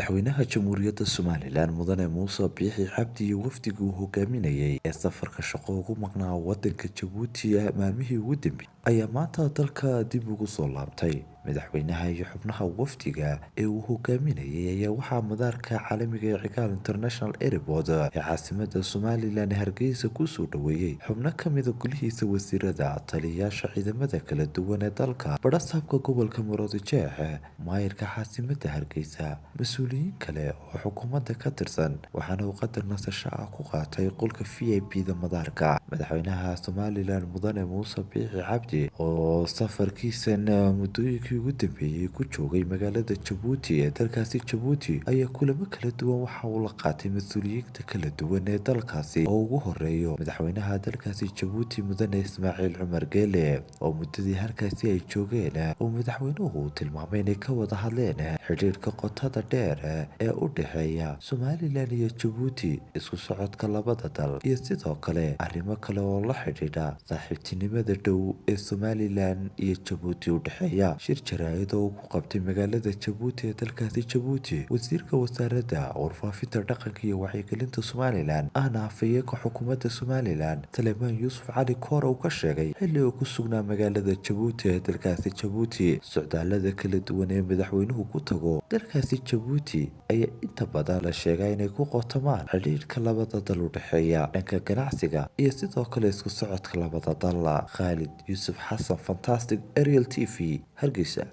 Madaxweynaha Jamhuuriyadda Somalilan Mudane Muuse Biixi Cabdi iyo wafdigii uu hogaaminayay ee safarka shaqo ugu maqnaa waddanka Jabuuti maalmihii ugu dambeeyay ayaa maanta dalka dib ugu soo laabtay. Madaxweynaha iyo xubnaha wafdiga ee uu hogaaminayay ayaa waxaa madaarka caalamiga ee Cigaal International Airport ee caasimadda Somalilan Hargeysa ku soo dhoweeyay xubno ka mid ah golihiisa wasiirada, taliyeyaasha ciidamada kala duwan ee dalka, badhasaabka gobolka Maroodi Jeex, maayirka caasimadda Hargeysa, mas'uuliyiin kale oo xukuumadda ka tirsan, waxaana uu qadar nasasho ah ku qaatay qolka VIP-da madaarka. Madaxweynaha Somalilan Mudane Muuse Biixi Cabdi oo safarkiisan muddooyinkii ugu dambeeyay ku joogay magaalada Jabuuti ee dalkaasi Jabuuti ayaa kulamo kala duwan waxa uu la qaatay mas'uuliyiinta kala duwan ee dalkaasi oo ugu horeeyo madaxweynaha dalkaasi Jabuuti Mudane Ismaaciil Cumar Geele, oo muddadii halkaasi ay joogeen uu madaxweynuhu tilmaamay inay ka wada hadleen xidhiidhka qotada dheer ee u dhexeeya Somalilan iyo Jabuuti, isku socodka labada dal iyo sidoo kale arrimo kale oo la xidhiidha saaxiibtinimada dhow ee Somalilan iyo Jabuuti u dhexeeya. Shir jaraa'id oo uu ku qabtay magaalada Jabuuti ee dalkaasi Jabuuti, wasiirka wasaaradda warfaafinta, dhaqanka iyo wacyigelinta Somalilan ahna afhayeenka xukuumadda Somalilan Salmaan Yuusuf Cali Koore uu ka sheegay xilli uu ku sugnaa magaalada Jabuuti ee dalkaasi Jabuuti. Socdaallada kala duwan ee madaxweynuhu ku tago dalkaasi Jabuuti ayaa inta badan la sheegaa inay ku qotomaan xidhiidhka labada dal u dhexeeya, dhanka ganacsiga iyo sidoo kale isku socodka labada dal. Khalid Yuusuf Xasan, Fantastic, Ariel TV, Hargeysa.